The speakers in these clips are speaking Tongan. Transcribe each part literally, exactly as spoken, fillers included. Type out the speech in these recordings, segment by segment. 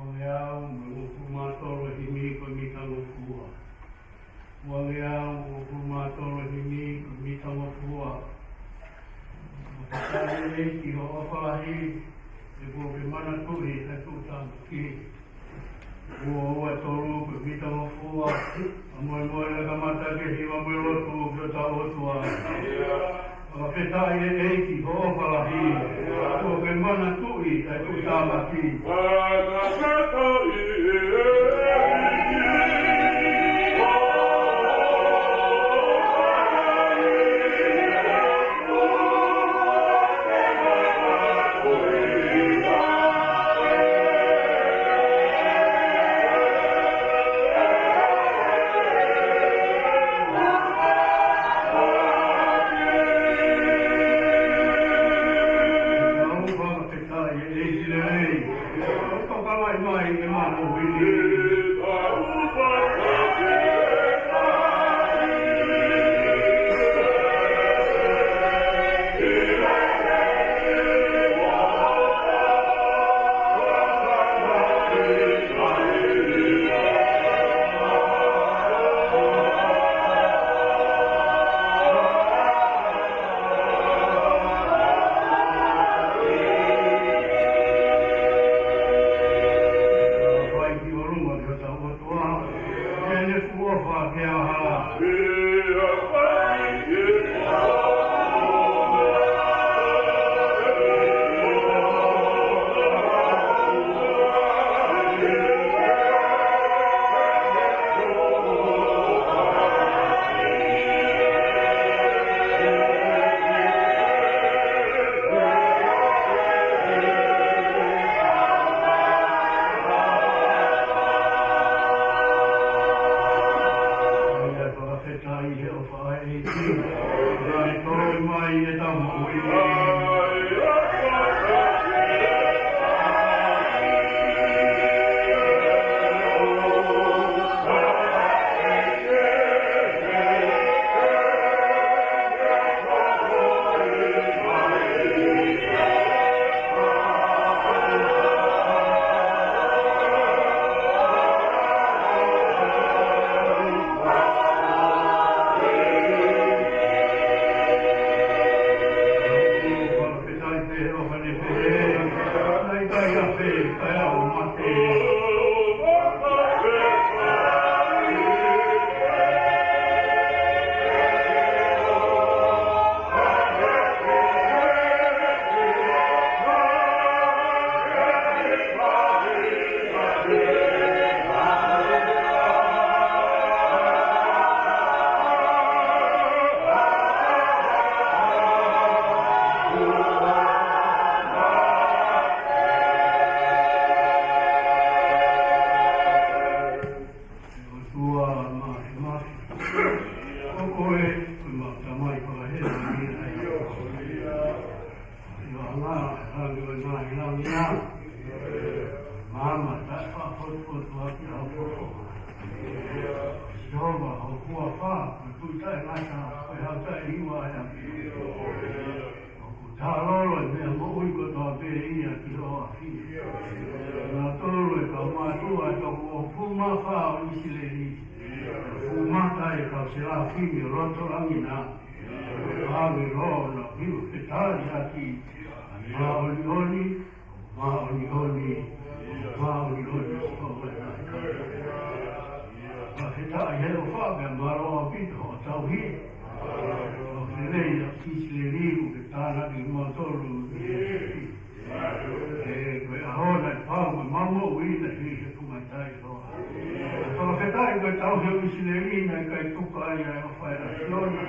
Uangeau mo e uofulu mā tolu e himi ko e Mitangofua. Uangeau mo e uofulu mā tolu e himi ko e Mitangofua. Fakafetaʻi ʻEiki hoʻo ʻofa lahi, he kuo ke manatuʻi ʻa e tuʻutāmaki. Ua ua tolu ko e Mitangofua, ʻa e moemoeʻi ʻa e kamata ki he hiva mo e lotu ki hotau ʻOtua. Fakafetaʻi ʻEiki hoʻo ʻofa lahi, kuo ke manatuʻi ʻa e tuʻutāmaki. Fakafetaʻi ʻEiki. Fakafotufotu ʻaki ʻa hoʻo fofonga. Sihova, ho huafa, ko e tuʻi taʻengata, ko e hau taʻehiva ʻa e ʻapi. ʻOku tālolo e meʻa moʻui kotoa pē ia ki hoʻo ʻafio. Nautolu e kau mātuʻa ʻe toko hongofulu mā fā ʻo ʻIsileli. Fuʻu mata e kau selafimi ʻo loto langi na. Langi lo na hiu ke tali ʻaki. Māʻoniʻoni, māʻoniʻoni, māʻoniʻoni, Sihova. Fakafetaʻi he ʻofa pea mālō ʻaupito hoʻo tauhi. Ko e lelei ʻa ʻIsileli ʻoku ke tānaki kimautolu. ʻE, ko e ʻaho naʻe pau mo e mau moʻui naʻe hili he funga tahi. Fakafetaʻi ko e tauhi ʻo ʻIsileli naʻe ʻikai tuku ai ʻa e ʻofa ʻa e ʻAfiona.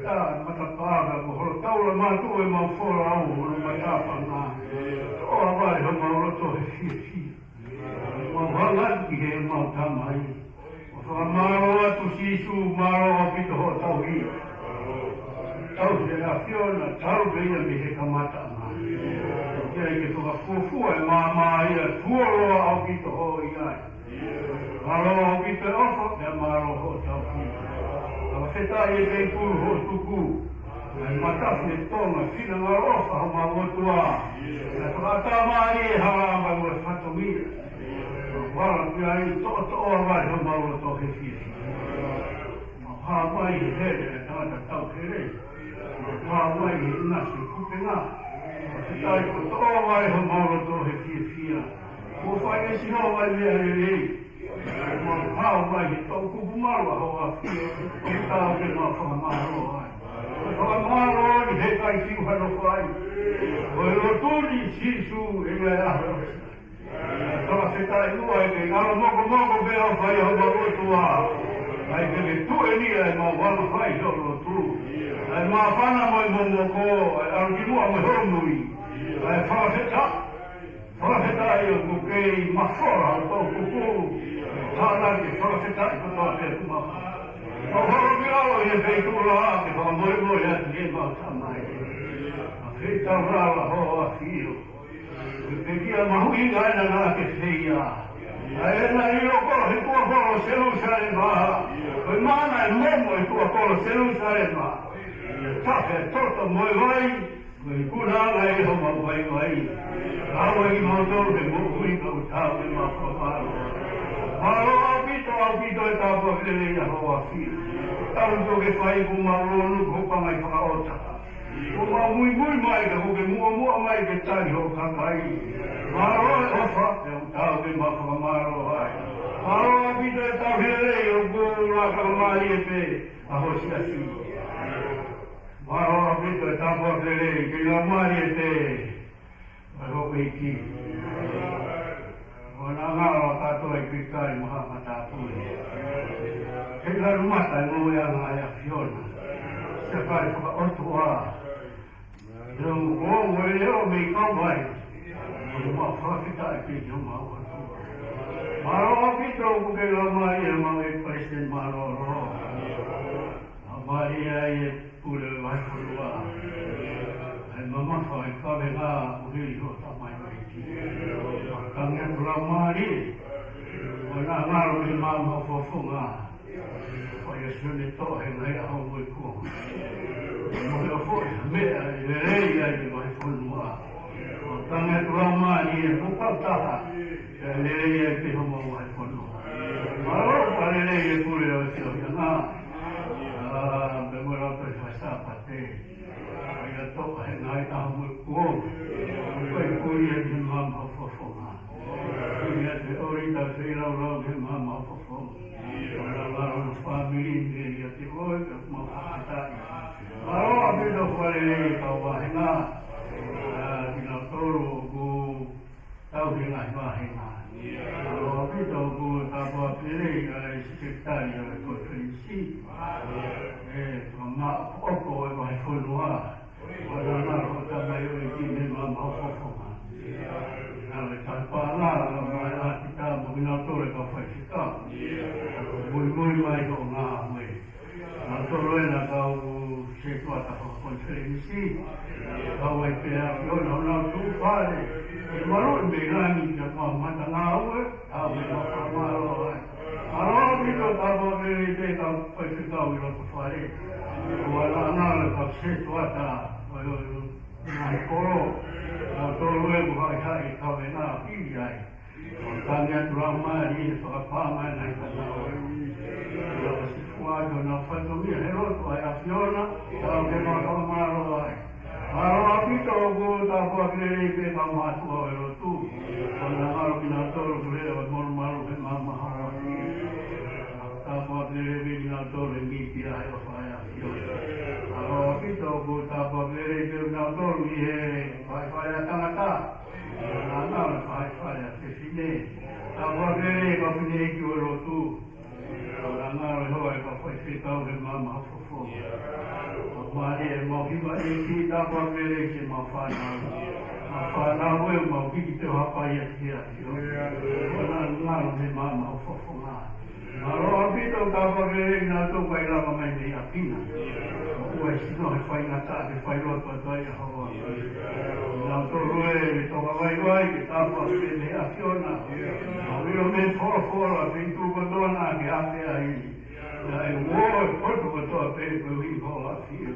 Tā matapā ka ko holo taula mātuʻa ʻemau folau mo hono matapā na. ʻOua vale homau loto he fiefia. Mau hanga ki heʻemau Tamai. ʻOku fakamālō atu Sīsū, mālō ʻaupito hoʻo tauhi. Tauhi ʻa e ʻAfiona, tau pē ia mei he kamataʻanga. ʻOku ʻikai ke fakafuofua e maama ia, fuoloa ʻaupito hoʻo ʻi ai. Mālō ʻaupito e ʻofa, pea mālō hoʻo tauhi. Fakafetaʻi e feituʻu hoʻo tuku. ʻA e matafi ʻo Tonga, finangalo ʻofa homau ʻOtua. Naʻe fakatamai e hala mai mo e fatongia. Mau vala pē ai, toʻotoʻo vale homau loto he fiefia. Mau hā mai he hele ʻa e tangata tauhele. Mau hā mai he ʻinasi kupenga. Fakafetaʻi ko e toʻo vale homau loto he fiefia. Kuo fai ʻe Sihova e meʻa lelei. Mau hā mai he toʻukupu malu ʻa hoʻo ʻAfio. ʻOku tau ke mau fakamālō ai. Ko e fakamālō ni he ʻikai fiu hano fai. Ko e lotu ni Sīsū ʻi he ʻaho. Fakafetaʻi muʻa ʻi he ngalo mokomoko pē ʻofa ʻa homau ʻOtua. ʻIkai ke ke tuʻu eni ʻa e mau anga fai hoʻo lotu. ʻA e māfana mo e momoko, ʻa e ʻalu ki muʻa mo e holomui. ʻA e fakafetaʻi. Fakafetaʻi ʻoku kei mafola hoʻo toʻukupu. Tānaki e fakafetaʻi kotoa pē ʻoku mau. Mau holo ki lalo ʻi he feituʻu lahi ke fakamolemole atu ki heʻemau Tamai. ʻA e feituʻu lahi hoʻo ʻAfio. Ko e pekia mahuʻinga ena naʻa ke feia. ʻA ena ʻi he ʻoku he kuakolo Selusalema. Ko e mana e momo e kuakolo Selusalema. Tafe toto mo e vai. Ko e ikuna ange ia homau vaivai. Kau ai kimautolu he moʻui ka ʻoku tau ke mau fakamālō. Mālō ʻaupito, ʻaupito e tāpuaki lelei ʻa hoʻo ʻAfio. Tau to ke fai kuo mau lonu ko pangai fakaʻota. Kuo mau muimui mai ka kuo ke muʻomuʻa mai ke tali hoʻo kakai. Mālō e ʻofa, pea ʻoku tau ke mau fakamālō ai. Mālō ʻaupito e tauhi lelei ʻoku laka mālie pē ʻa hoʻo siasi. Mālō ʻaupito e tāpuaki lelei, kei lau mālie pē ʻa hoʻo ʻEiki. ʻOku na ngalo kātoa ʻi he kai mo ha matāpule. Kei lanu mata e ngoueʻanga ʻa e ʻAfiona. Siʻa kai fakaʻotua. He ʻoku ʻomi e leʻo mei kau mai. ʻOku mau fakafetaʻi pē ki homau ʻOtua. Mālō ʻaupito ʻoku ke lau mālie ʻemau ʻEiki Palesiteni Mālōlō. Lau mālie ai e pule ʻo e vahefonua. ʻA e mamafa e kavenga ʻoku hili hoʻo tamaioʻeiki. Makangia ʻoku lau mālie. ʻOku na ngalo mei he maama ʻo fofonga. Ko ia Sione toʻo he ngaahi ʻaho mo e kuonga. Mo e foʻi meʻa ʻe lelei ai e vahefonua. Makangia ʻoku lau mālie ʻoku kau taha. ʻE lelei ai pē homau vahefonua. Mālō ʻoku lelei e pule ʻo e fiofianga. ʻA, pea mo e lau pē fai Sāpate. ʻA ia toʻo he ngaahi ʻaho mo e kuonga. ʻOku ʻikai puli ia ki he maama ʻo fofonga. Puli ia ki he ʻōlita feilaulau ki he maama ʻo fofonga. ʻOku lau lau ʻo fāmili ni ia ki ʻoe, pea mau fakafetaʻi. Mālō ʻaupito ʻoku lelei e kau vāhenga. ʻA, kinautolu ʻoku tauhi e ngaahi vāhenga. Mālō ʻaupito ʻoku tāpuaki lelei ʻa e sekelitali ʻo e konifelenisi. ʻE, fakamaʻopoʻopo e vahefonua. ʻOku na ngalo hoʻo tamaioʻeiki mei he maama ʻo fofonga. Ngalo e tauhi paʻanga, ngalo mai ʻa kita mo kinautolu e kau faifekau. Muimui mai hoʻo ngāue. Nautolu ena kau setuata fakakonifelenisi. Kau ai pē ʻa e ʻAfiona ʻo nau tuʻu fale. Mālō e mei langi kia mau mata ngāue, ʻa e mau fakamālō ai. Mālō ʻaupito Tāpuakilelei pē kau faifekau ʻi loto fale. ʻOua naʻa ngalo e kau setuata, ʻo e, ʻo e, ngaahi kolo, ʻa e tolu e kuo haʻihaʻi kau e ngā pili ai. ʻOku tangi atu laumālie he fakapālangi ʻa e tangata. ʻOku ʻosi fua atu honau fatongia he lotu ʻa e ʻAfiona, tau ke mau fakamālō ai. Mālō ʻaupito ʻoku Tāpuakilelei pē kau mātuʻa ʻo e lotu. ʻOua naʻa ngalo kinautolu ʻoku leʻo e molumalu he maama hoʻo ʻAfio. Tāpuakilelei pē kinautolu he mītia he ʻofa ʻa e ʻAfiona. Mālō ʻaupito ʻoku Tāpuakilelei pē kinautolu ʻi he faifai ʻa tangata. ʻOua naʻa ngalo e faifai ʻa fefine. Tāpuakilelei kau fineʻeiki ʻo e lotu. ʻOua naʻa ngalo e hoa e kau faifekau he maama hoʻo fofonga. Mau mālieʻia e mau hiva ʻEiki, Tāpuakilelei ke mau fānau. Mau fānau ē mau hiki te o hapai atu ki he ʻAfio. ʻOua naʻa ngalo he maama hoʻo fofonga. Mālō ʻaupito Tāpuakilelei naʻa tau kai lava mai mei ʻapi na. ʻOku ʻi ai sino he faingataʻa ke fai lotu atu ai ʻa hoʻo ʻAfio. Naʻa tau lue le toka vaivai ke tāpuakiʻi mei he ʻAfiona. Mau ʻilo mei he folofola, feituʻu kotoa naʻa ke afe ai. Naʻe uō e potu kotoa pē koeʻuhi ko hoʻo ʻAfio.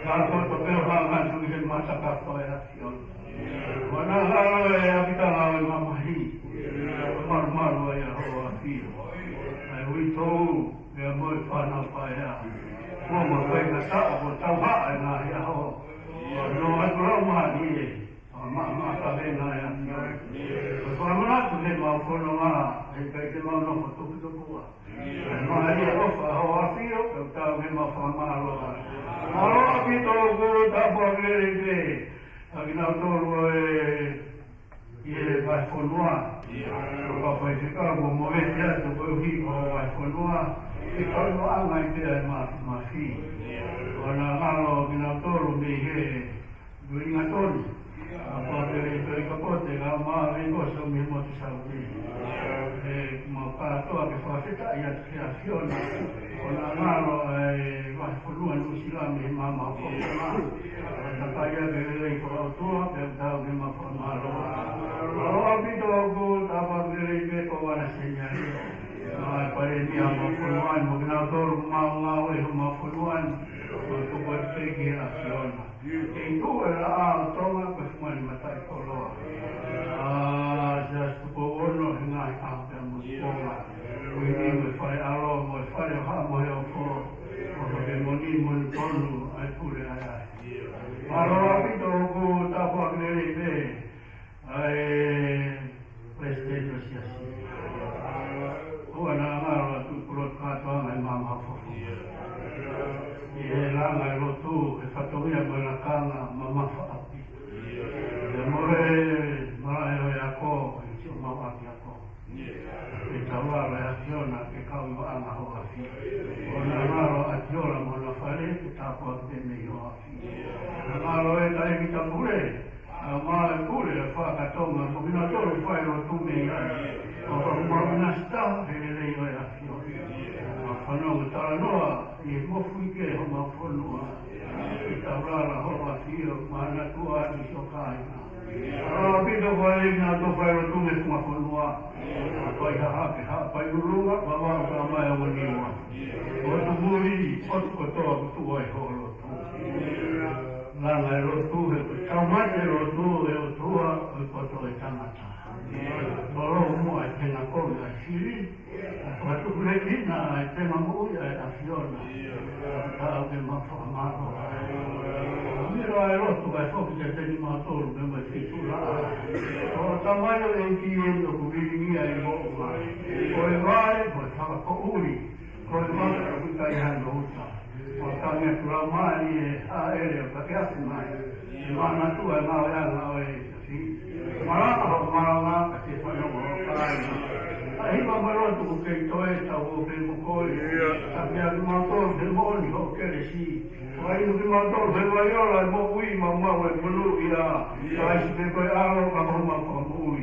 Ka ko e toʻo pē ʻo hanga atu ki he matakafi ʻo e ʻAfiona. ʻOua naʻa ngalo e ʻapitanga ʻo e mamahi. Malumalu ai ʻa hoʻo ʻAfio. ʻA e uitou, pea mo e fānau paea. Ko e faingataʻa ko e tauhaʻa e ngaahi ʻaho. ʻOua naʻa ngalo e laumālie. Maʻamaʻa ka venga e ʻAfio. Ko e fakamanatu he mau fononga, he ʻikai te mau nofo tuputupuʻa. He mālie e ʻofa hoʻo ʻAfio, pea tau ke mau fakamālō ai. Mālō ʻaupito ʻoku Tāpuakilelei pē, ʻa kinautolu ʻo e, ʻi he vahefonua. Ko e kau faifekau kuo movete atu koeʻuhi ko e vahefonua. Ke kau noa ngai pē ʻa e mafimafi. ʻOua naʻa ngalo kinautolu mei he Uelingatoni. Tāpuakilelei Tohi Kapote, ka mau ʻi Koso mei he motu Saute. ʻE mau kātoa ke fakafetaʻi atu ki he ʻAfiona. ʻOua naʻa ngalo e vahefonua Nuʻusila mei he maama hoʻo fofonga. Takai ake lelei fakaʻotua, pea tau ke mau fakamālō. Mālō ʻaupito ʻoku Tāpuakilelei pē ko Vana Seniale. Maʻa e Palēmia homau fonua ni, mo kinautolu mau ngāue homau fonua ni. Mau tuku atu pē ki he ʻAfiona. Kei tuʻu e laʻā ʻo Tonga ko e funga ni mataʻikoloa. ʻA Siaosi Tupou Ono he ngaahi ʻaho pea mo e konga. Ko e niu e fale ʻalo mo e fale ʻo Haʻa Moheofo. Ko e fale moni mo e tonu ʻa e pule ʻa e ʻaho. Mālō ʻaupito ʻoku Tāpuakilelei pē ʻa e Palesiteni ʻo e Siasi. ʻOua naʻa ngalo ʻa e tuʻu pulotu kātoanga ʻi he maama hoʻo fofonga. ʻI he langa e lotu, he fatongia mo e lakanga mamafa ʻapi. Pea mo e malaʻe ʻo e ako, ʻi siʻomau ʻapiako. Ke tau ala e ʻAfiona ke kau ʻi he vaʻanga hoʻo ʻAfio. ʻOua naʻa ngalo ʻa Tiola mo hona fale ke tāpuakiʻi mei hoʻo ʻAfio. Naʻa ngalo e taʻe kita pule, ʻa e maʻu e pule ʻa e fakatonga, mo kinautolu fai lotu mei ai. ʻO ka mau nasi taha he lelei ʻo e ʻAfio. Mau fanongo talanoa ʻi he mofuike homau fonua. Ke tau ala hoʻo ʻAfio, manatua ʻi siʻo kāinga. Mālō ʻaupito fale na to fai lotu mei he funga fonua. Haʻapai Haʻa, Haʻapai Lulunga, Vavaʻu, Kalaumai, Aukoniua. ʻOtu muli, ʻotu kotoa kuo tuʻu ai hoʻo lotu. Langa e lotu, he ko e tau mate lotu, he ʻOtua, ko e poto e tangata. Tolo mo e tenga kovi ʻa e fili. Fakatuʻu lelei na e tenga moʻui ʻa e ʻAfiona. Tau ke mau fakamālō. Mira e lotu ʻa e foki ke teni mautolu me mai fitu la. Ko e tamai ʻo e ʻEiki ʻoku vilingia ʻi moʻunga. Ko e vaʻe, ko e fakapoʻuli. Ko e mata ʻoku ʻikai hano uta. ʻOku tangi atu laumālie ʻa e ʻEiki ʻo ka ke afe mai. Manatua e ngāue ʻa e ngāue. Malanga hoʻo malanga ka ke fanongo hoʻo kāinga. ʻA e hiva mo e lotu ʻoku kei toe tau ō pē mo koe. Ka ke ʻaki mautolu he moʻoni hoʻo kelesi. Fakainu kimautolu he vai ola e moʻui maumau e monūʻia. Ka ʻi ai pē ko e ʻAlo ka ko homau Fakamoʻui.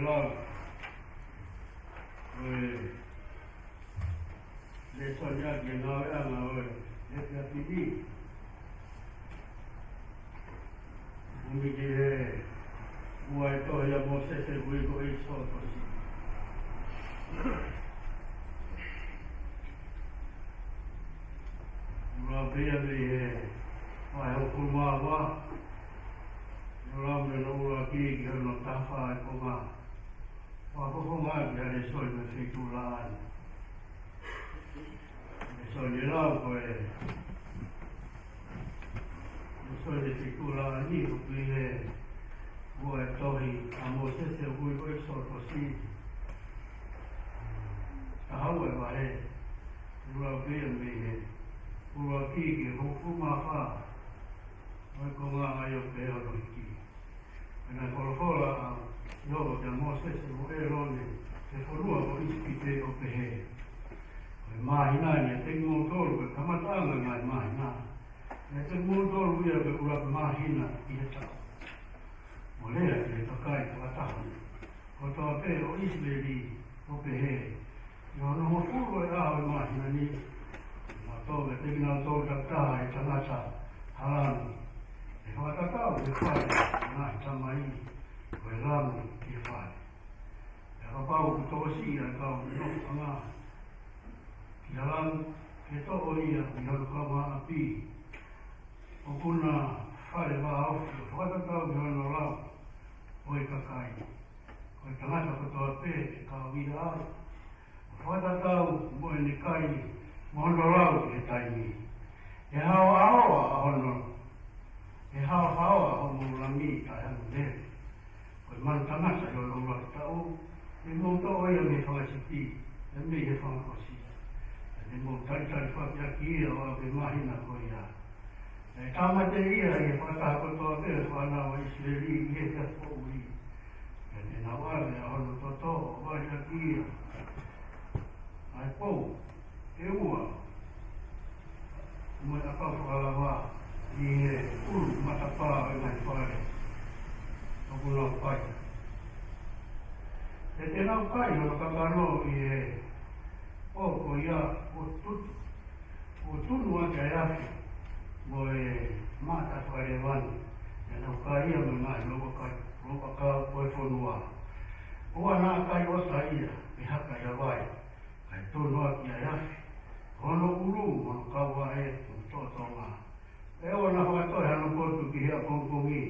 Lau. Ko e lēsoni ʻaki e ngāueʻanga ʻo e efiafi ni. ʻOmi ki he ua e tohi ʻa Mōsese, ʻuhi ko ʻEkisoto. Lau pē ia mei he vahe hongofulu mā ua. ʻE lau mei hono ʻuluaki ki hono taha fā ʻi he konga. Fakafofonga ki he lēsoni mei he feituʻulaʻā ni. Lēsoni ʻe lau ko e lēsoni mei he feituʻulaʻā ni ʻoku ʻi he ua e tohi ʻa Mōsese, ʻuhi ko ʻEkisoto. Taha ua e vahe. ʻE lau pē ia mei he ʻuluaki ki he hongofulu mā fā ʻo e konga, ʻa ia ʻoku pehē hono hiki. Pea naʻe folofola ʻa Sihova kia Mōsese mo ʻĒlone ʻi he fonua ko ʻIsipite ʻo pehē: Ko e māhina ni ʻiate kimoutolu ko e kamataʻanga ʻo e ngaahi māhina. ʻIate kimoutolu ia ko e ʻuluaki māhina ʻi he taʻu. Mo lea ki he kakai fakataha kotoa pē ʻo ʻIsileli ʻo pehē: ʻI hono hongofulu ʻo e ʻaho ʻo e māhina ni, ʻe maʻu ʻiate kinautolu takitaha ʻe tangata ha lami, ʻe fakatatau ki he fale ʻo e ngaahi tamai, ko e lami ki he fale. Pea kapau ʻoku tokosiʻi ʻa e kau nofoʻanga ki ha lami, ke toʻo ia ʻi hono kaungāʻapi, ʻoku na fale vāofi, ʻo fakatatau ki hono lau ʻo e kakai. Ko e tangata kotoa pē ʻe kau ia ai, ʻo fakatatau mo ʻene kai mo hono lau ʻi he taimi ni. ʻE haohaoa ʻa hono, ʻe haohaoa ʻa hoʻomou lami taʻe hano lele. Ko e manu tangata ʻi hono ʻuluaki taʻu, te mou toʻo ia mei he fanga sipi, pea mei he fanga kosi. Pea te mou talitali fakaʻaki ia ʻo aʻu ki he māhina ko ia. ʻE tāmateʻi ia ʻi he fakataha kotoa pē ʻo e fānau ʻa ʻIsileli ʻi he efiafi poʻuli. Pea te nau ʻave ʻa hono toto ʻo vali ʻaki ia ʻa e pou ʻe ua mo e ʻakau fakalava ʻi he ʻulu matapā ʻo e ngaahi fale ʻoku nau pai. Pea te nau kai hono kakano ʻi he pō ko ia ʻo tutu, ʻo tunu ʻaki ʻa e afi mo e mata fakalevani. Te nau kai ia mo e ngaahi louʻaka, louʻakau ʻo e fonua. ʻOua naʻa kai ʻosa ia pe haka ʻi ha vai, kae tunu ʻaki ʻa e afi hono ʻulu mo hono kauvaʻe mo e toʻotonga. Pea ʻoua naʻa fakatoe hano potu ki he ʻapongipongi,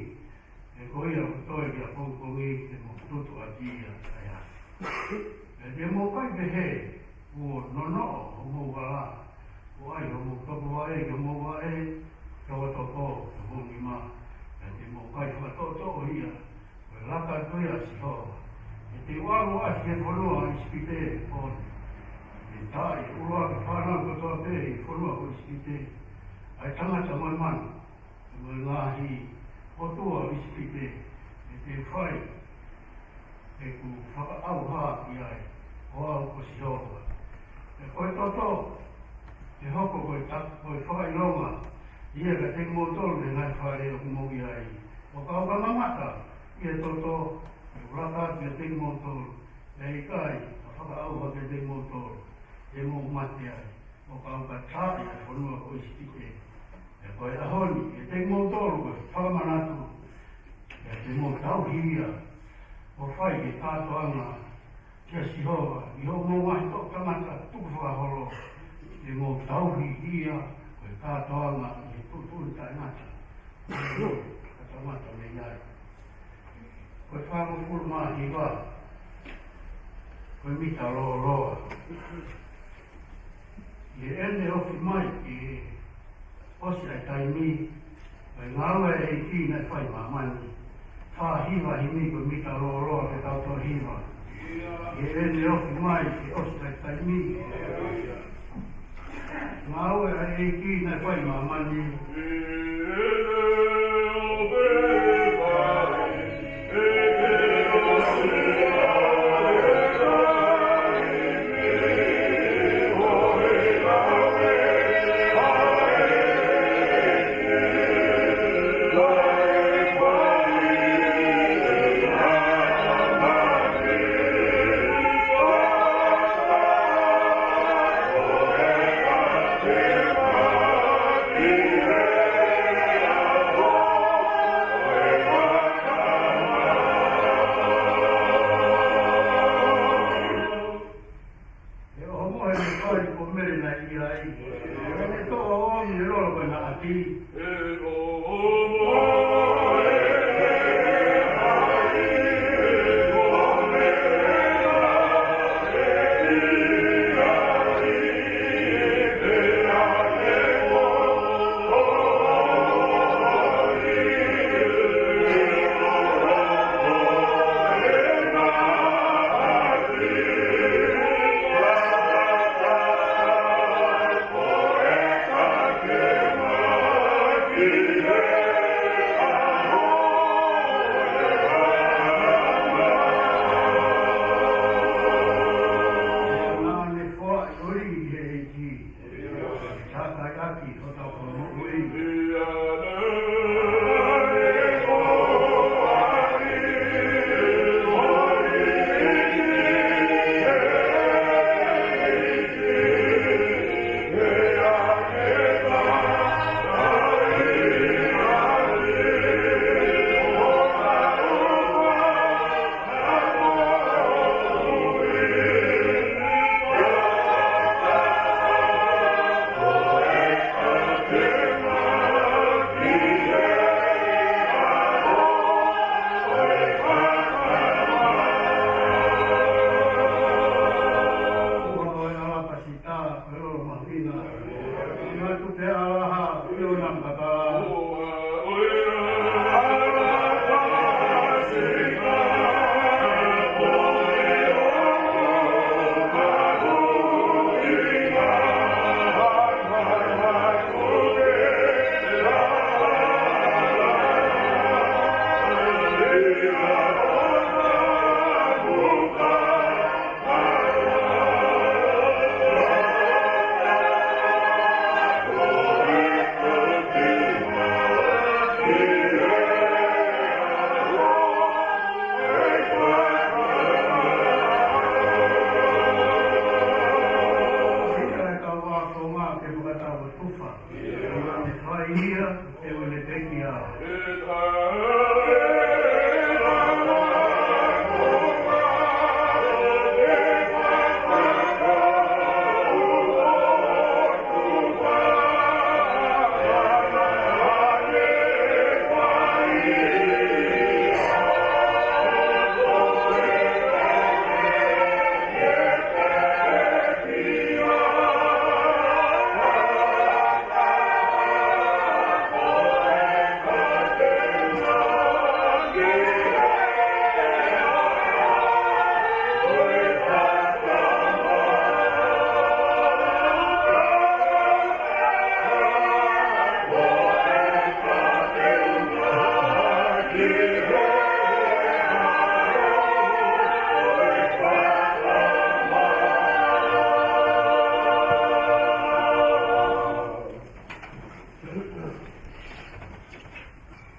he ko ia ʻoku toe ki he ʻapongipongi te mou tutu ʻaki ia ʻa e afi. Pea te mou kai pehē kuo nonoʻo homou vala, kuo ʻai homou tokovaʻe ki homou vaʻe, tokotoko ki homou nima. Pea te mou kai fakatoʻotoʻo ia, ko e laka ko ia ʻa Sihova. He te u ʻalu ʻo ʻasi he fonua ʻo ʻIsipite ʻi he pō ni. He taʻe ʻuluaki fānau kotoa pē ʻi he fonua ko ʻIsipite, ʻa e tangata mo e manu, mo e ngaahi ʻotua ʻo ʻIsipite, he te u fai ʻeku fakaʻauha ki ai, ko au ko Sihova. Pea ko e toto te u hoko ko e ta-, ko e fakaʻilonga ia kiate kimoutolu mei he ngaahi fale ʻoku mou ʻi ai. ʻO ka ʻoka mamata ʻi he toto, te u laka atu kiate kimoutolu, pea ʻikai ha fakaʻauha kiate kimoutolu, te mou mate ai. ʻO ka ʻoka taaʻi ʻa e fonua ko ʻIsipite, pea ko e ʻaho ni ʻiate kimoutolu ko e fakamanatu, pea te mou tauhi ia, ʻo fai ke kātoanga kia Sihova ʻi hoʻomou ngaahi toʻu tangata tukufakaholo, te mou tauhi ia ko e kātoanga ʻi he tuʻutuʻuni taʻengata ʻa e kamata mei ai. Ko e fāngofulu mā hiva, ko e mita lōloa. ʻI heʻene ofi mai ke ʻosi ʻa e taimi, ko e ngāue ʻa e ʻEiki naʻe fai ʻi māmani. Fā hiva himi, ko e mita lōloa ke tau toe hiva. ʻI heʻene ofi mai ke ʻosi ʻa e taimi, ngāue ʻa e ʻEiki naʻe fai ʻi māmani.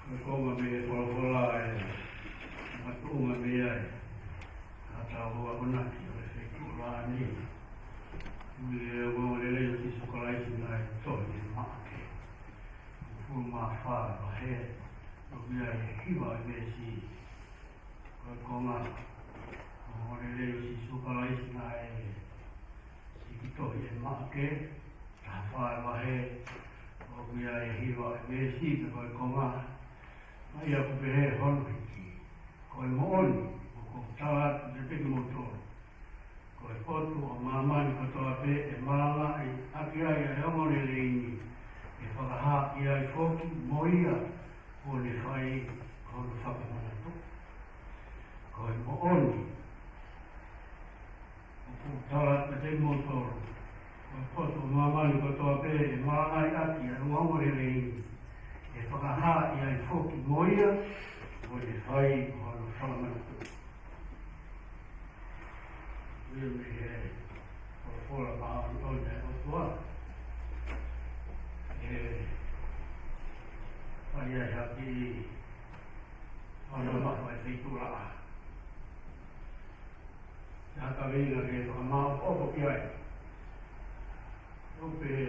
Ko e konga mei he folofola ʻe makatuʻunga mei ai ʻetau akonaki ʻo e feituʻu laʻā ni. Mei he ongoongolelei ʻo Sīsū Kalaisi naʻe tohi ʻe Maʻake. Uofulu mā fā vahe, ʻoku ʻi ai e hiva ʻo e veesi. Ko e konga, ongoongolelei ʻo Sīsū Kalaisi naʻe siki tohi ʻe Maʻake, taha fā vahe, ʻoku ʻi ai e hiva ʻo e veesi, pea ko e konga, ʻa ia ʻoku pehē hono hiki. Ko e moʻoni, ʻoku ou tala atu kiate kimoutolu, ko e potu ʻo māmani kotoa pē ʻe malangaʻi ʻaki ai ʻa e ongoongolelei ni, ʻe fakahā ki ai foki mo ia kuo ne fai hono fakamanatu. Ko e moʻoni, ʻoku ou tala kiate kimoutolu, ko e potu ʻo māmani kotoa pē ʻe malangaʻi ʻaki ʻa e ongoongolelei ni, ʻe fakahā ki ai foki mo ia kuo ne fai hono fakamanatu. Ia mei he folofola māʻoniʻoni ʻa e ʻOtua. ʻE fai ai ha kiʻi ʻonomaʻu ʻa e feituʻu laʻā. Naʻa ka veinga ke fakamāʻopoʻopo ki ai. ʻO pehē,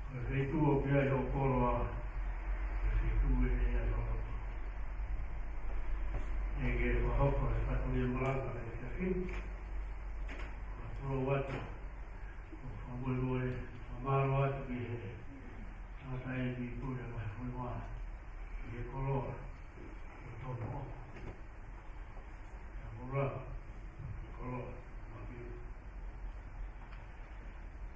ko e feituʻu ʻoku ʻi ai hoʻo koloa, ko e feituʻu ʻe ʻi ai ho loto. ʻE ke fakahoko e fatongia malanga ʻo e efiafi ni. Ko e pulou atu, ko e fakamolemole, fakamālō atu ki he tangataʻeiki pule ʻo e vahefonua, ki he koloa kuo tō moʻoku. Ia koloa, koloa, maki.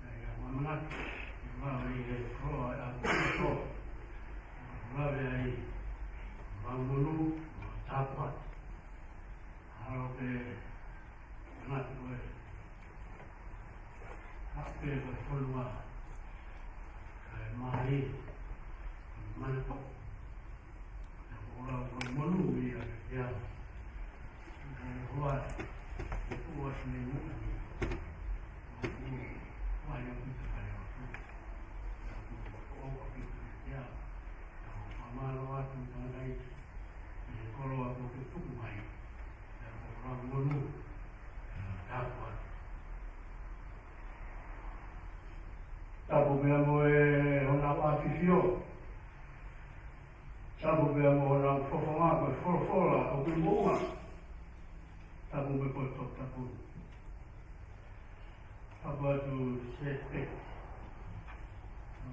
Ia, ia, mamanaki, ia, ia, he koloa, ia, koloa. Koloa, ia, ia, mangunu, tāpuaki. ʻAlo ke, manaki ko e. Hape ko e fonua. Kae mai, manako. Ko e ʻola ko e monū ia, ia. Ko e hoa, ko e ua sine muka ni. Ko e ua ia pita kai aku. Ko e ua pita ia. Ko e fakamālō atu ki he tangataʻeiki. Ko e koloa kuo ke tuku mai. Ko e ʻola monū. Tāpuaki. Tapu pea mo e honau ʻafifio. Tapu pea mo honau fofonga ko e folofola ʻoku moʻunga. Tapu mo e potu tapu. Tapu atu Sēpeti.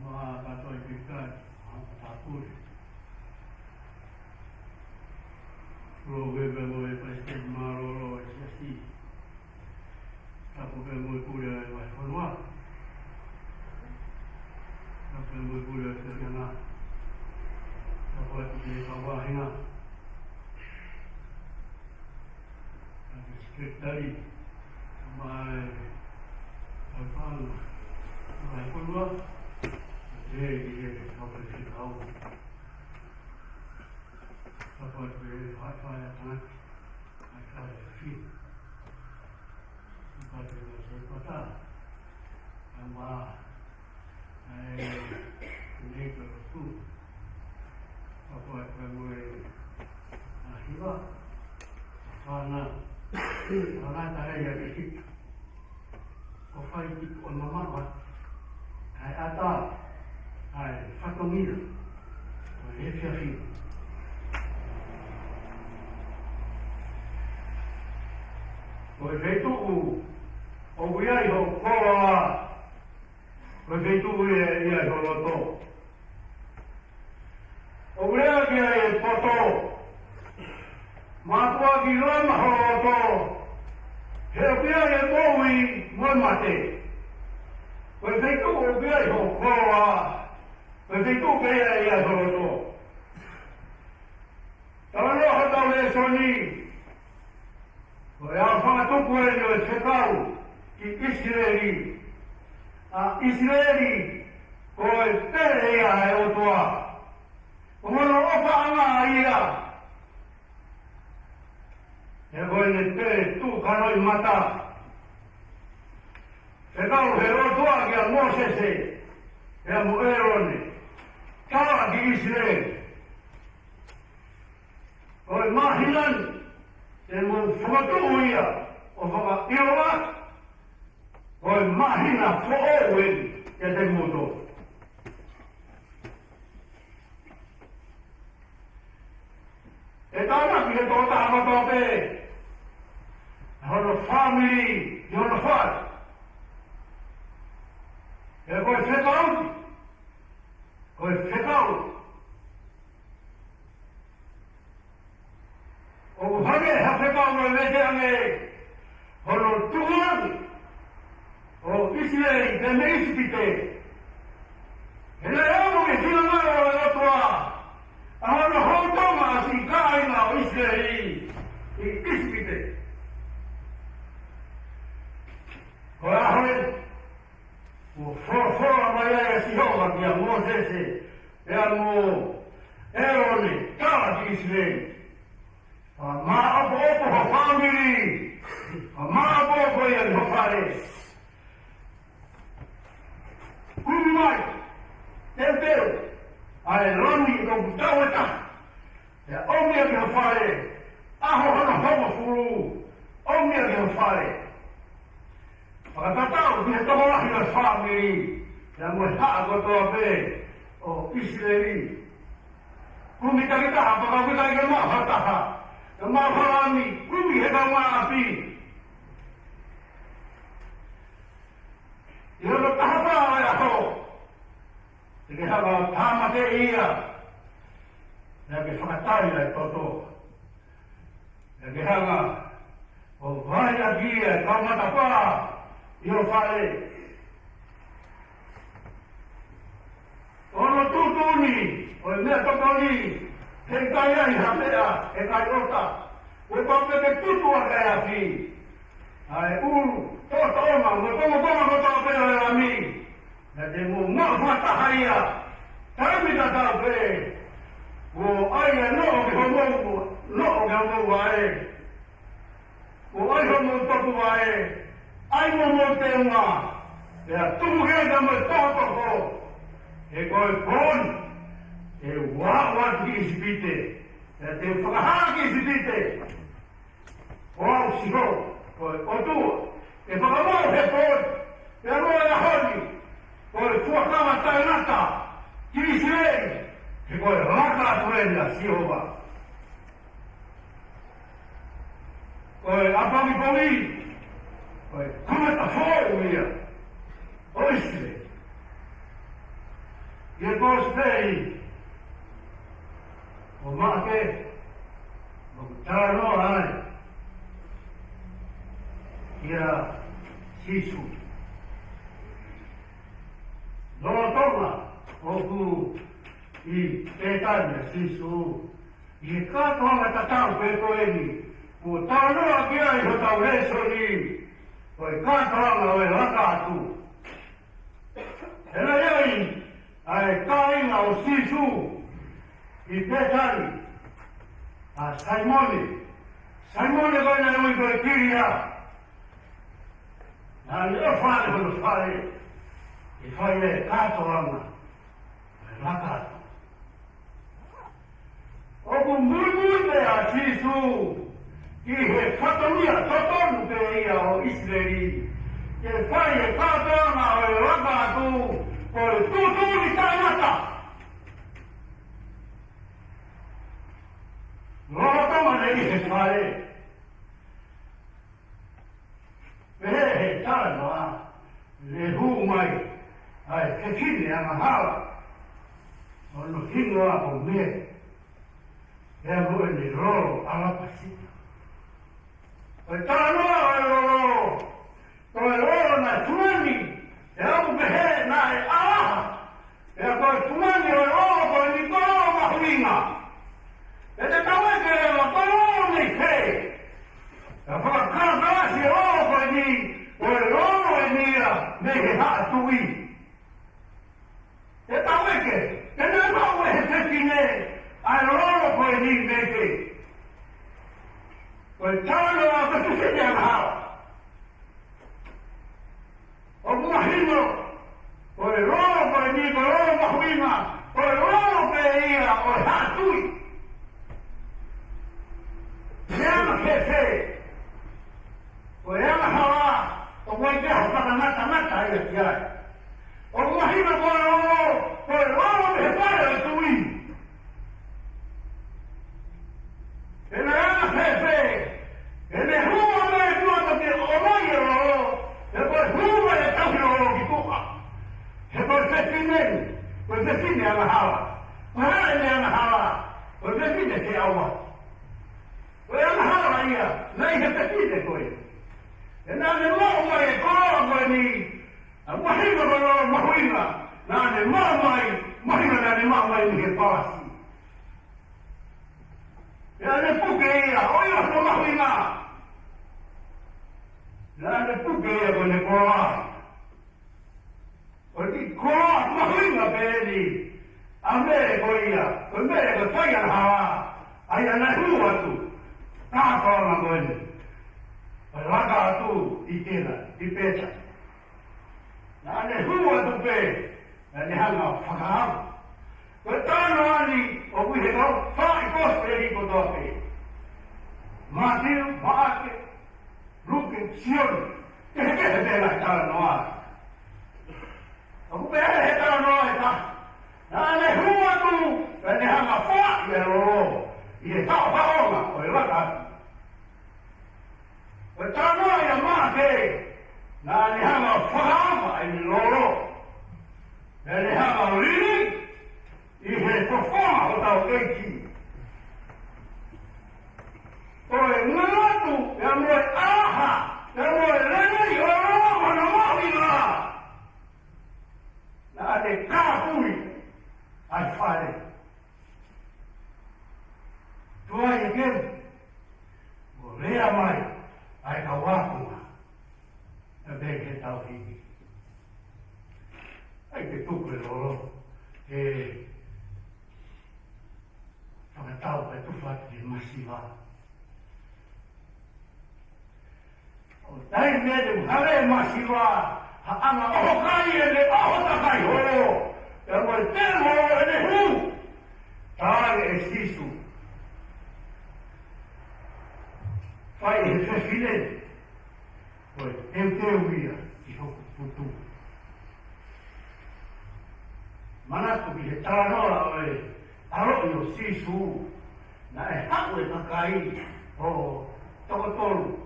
Mo e kātoa ʻi he kai, mo e kātoa pule. Loʻu pea mo e palesiteni mālōlō ʻo e siasi. Tapu pea mo e pule ʻo e vahefonua. Tapu pea mo e pule ʻo e fiefia. Tapu atu ki he kau vāhenga. Tapu sekelitali. Mai, mai panga. Mai konua. Tapu ki he kau faifekau. Tapu atu ki he faifekau ʻa e tangata. Mai kai fiu. Tapu atu ki he pata. Tapu ʻa e, nei ko e lotu. Tapu atu pea mo e, ʻa e hiva. Fana. Fana tahe ia ke hita. Ko fai ki ko mamaʻo atu. ʻA e ʻata. ʻA e fatongia. Feituʻu ʻoku ʻi ai ho koloa, ko e feituʻu ia ʻe ʻi ai ho loto. ʻOku lea ki ai e poto, mātuʻaki lama ho loto, he ʻoku ʻi ai e moʻui mo e mate. Ko e feituʻu ʻoku ʻi ai ho koloa, ko e feituʻu pē ia ʻe ʻi ai ho loto. Talanoa hotau lēsoni, ko e fakatupu eni ʻo e fekau ki ʻIsileli. ʻA ʻIsileli, ko e pele ia ʻa e ʻOtua. Ko hono ʻofaʻanga ia. He ko ʻene pele tuʻu kanoʻi mata. Fekau he ʻOtua kia Mōsese, pea mo ʻĒlone. Tala ki ʻIsileli. Ko e māhina ni, te mou fokotuʻu ia ʻo fakaʻilonga, ko e māhina foʻou eni kiate kimoutolu. ʻE tānaki he tokotaha kotoa pē hono fāmili, ʻi hono fale. He ko e fekau, ko e fekau. ʻOku hangē ha fekau ʻoku vete ange hono tukuange ʻo ʻIsileli mei ʻIsipite. He naʻe ʻomi ʻe he finangalo ʻo e ʻOtua ʻa hono houtonga ʻa e siʻi kāinga ʻo ʻIsileli ʻi ʻIsipite. Ko e ʻaho ē, kuo folofola mai ai ʻa Sihova kia Mōsese, pea mo ʻĒlone, tala ki ʻIsileli. Fakamāʻopoʻopo ho fāmili, fakamāʻopoʻopo ia ʻi ho fale. Kumi mai, teuteu, ʻa e lami ʻoku tau e taha. Pea ʻomi ia ki ho fale, ʻaho hono hongofulu, ʻomi ia ki ho fale. Fakatatau ki he tokolahi ʻo e fāmili, pea mo e haʻa kotoa pē ʻo ʻIsileli. Kumi takitaha, pea kapau ʻoku ʻikai ke maʻu ha taha, ke maʻu ha lami, kumi he kaungāʻapi. ʻI hono taha fā ʻo e ʻaho, te ke hanga ʻo tāmateʻi ia, pea ke fakatali ʻa e toto. Pea ke hanga ʻo vai ʻaki ia ʻa e kau matapā ʻi ho fale. Ko hono tuʻutuʻuni ʻo e meʻatokoni, he ʻikai ai ha meʻa ʻe kai ʻota, kuo pau pē ke tutu ʻaki ʻa e afi. ʻA e ʻulu toʻotoʻonga mo e kongokonga kotoa pē ʻo e lami, naʻa te mou maʻu fakataha ia, taimi tatau pē. Kuo ʻai ʻa e noʻo ki homou, noʻo ki homou vaʻe. Kuo ʻai homou topuvaʻe, ʻai mo homou teunga, pea tuku ki ai mo e tohotoko. He ko e pō ni te u aʻu atu ki ʻIsipite, pea te u fakahā ki ʻIsipite, ko au Sihova, ko e ʻOtua, ʻe fakamaʻu he pō ni, pea mo e ʻaho ni, ko e fuakava taʻengata ki ʻIsileli, he ko e laka atu eni ʻa Sihova. Ko e ʻapongipongi, ko e kamata foʻou ia ʻo ʻIsileli. ʻI he kosipeli ʻo Maʻake, ʻoku talanoa ai kia Sīsū. Lolotonga ʻoku ʻi Pētani ʻa Sīsū, ʻi he kātoanga tatau pē ko eni, kuo talanoa ki ai hotau lēsoni, ko e kātoanga ʻo e laka atu. He naʻe ʻi ai ʻa e kāinga ʻo Sīsū ʻi Pētani, ʻa Saimone. Saimone ko ē naʻe ui ko e Kilia. Naʻa ne ʻofa ʻi hono fale, ʻi he fai ʻa e kātoanga ʻo e laka atu. ʻOku muimui pē ʻa Sīsū ki he fatongia totonu pē ia ʻo ʻIsileli, ke fai e kātoanga ʻo e laka atu, ko e tuʻutuʻuni taʻengata. Lolotonga ʻene ʻi he fale, Hingoa ko Mele, pea mo ʻene lolo ʻalapasita. Ko e talanoa ʻo e lolo, ko e lolo naʻe fungani, ʻe au pehē naʻe ʻalaha, pea ko e fungani ʻo e lolo ko eni ko e lolo mahuʻinga. Pea te tau ʻeke leva ko e lolo mei fē? Pea fakakalakalasi e lolo ko eni, ko e lolo eni ia mei he haʻa tuʻi. Te tau ʻeke, te ne maʻu ʻe he fefine ʻa e lolo ko eni mei fē? Ko e talanoa ko e fefine angahala. ʻOku mahino, ko e lolo ko eni, ko e lolo mahuʻinga, ko e lolo pē ia ʻo e haʻa tuʻi. Meʻa makehe, ko e angahala, ʻoku ʻikai ke ha fakangatangata ia ki ai. ʻOku mahino ko e lolo, ko e lolo mei he fale ʻo e tuʻi. Pea naʻe anga fēfē, ʻene hū mai ʻo toki ʻomai e lolo, he ko e hū mai e tauhi lolo ki tuʻa. He ko e fefine ni, ko e fefine angahala. Ko e hā ʻene angahala? Ko e fefine feʻauaki. Ko e angahala ia, naʻe ʻi he fefine ko ē. He naʻa ne maʻu mai e koloa ko eni, ʻa mahino ko e lolo mahuʻinga, naʻa ne maʻu mai, mahino naʻa ne maʻu mai mei he palasi. Naʻa ne puke ia, ʻo ia hono mahuʻinga. Naʻa ne puke ia ko ʻene koloa. Ko e kiʻi koloa mahuʻinga pē eni ʻa Mele ko ia, ko Mele ko e fai angahala, ʻa ia naʻe hū atu, kātoanga ko eni, ʻo laka atu ʻi Kena, ʻi Peta. Naʻa ne hū atu pē, naʻa ne hanga ʻo fakaava. Ko e talanoa ni ʻoku ʻi he kau fai kosipeli kotoa pē. Mātiu, Maʻake, Luke, Sione, kehekehe pē ngaahi talanoa. ʻOku pehē he talanoa ʻe taha, naʻa ne hū atu, naʻa ne hanga ʻo faʻi e lolo ʻi he taʻotaʻonga ʻo e laka atu. Ko e talanoa ia ʻa Maʻake, naʻa ne hanga ʻo fakaava ʻene lolo. Naʻa ne hanga ʻo lili ʻi he fofonga ʻo hotau ʻEiki. Ko e ngangatu, pea mo e ʻaha, pea mo e lelei ʻo e lolo mo hono mahuʻinga, naʻa ne kāpui ʻa e fale. Tuai ʻe Kena, mo lea mai ʻa e kau ākonga. ʻA e pehē ke tau hiki. ʻAi ke tuku e lolo, ke fakatau pē tufa ki he masiva. ʻO taimi ʻe te hale masiva, ha anga ʻoho kai ʻene ʻoho takai holo, pea mo e tēvolo ʻene hū. Tali ʻe Sīsū. Fai ʻe he fefine, ko e teuteu ia ki hoku putu. Manatu ki he talanoa ʻo e ʻaloʻi ʻo Sīsū, naʻe haʻu e kakai ʻo toko tolu,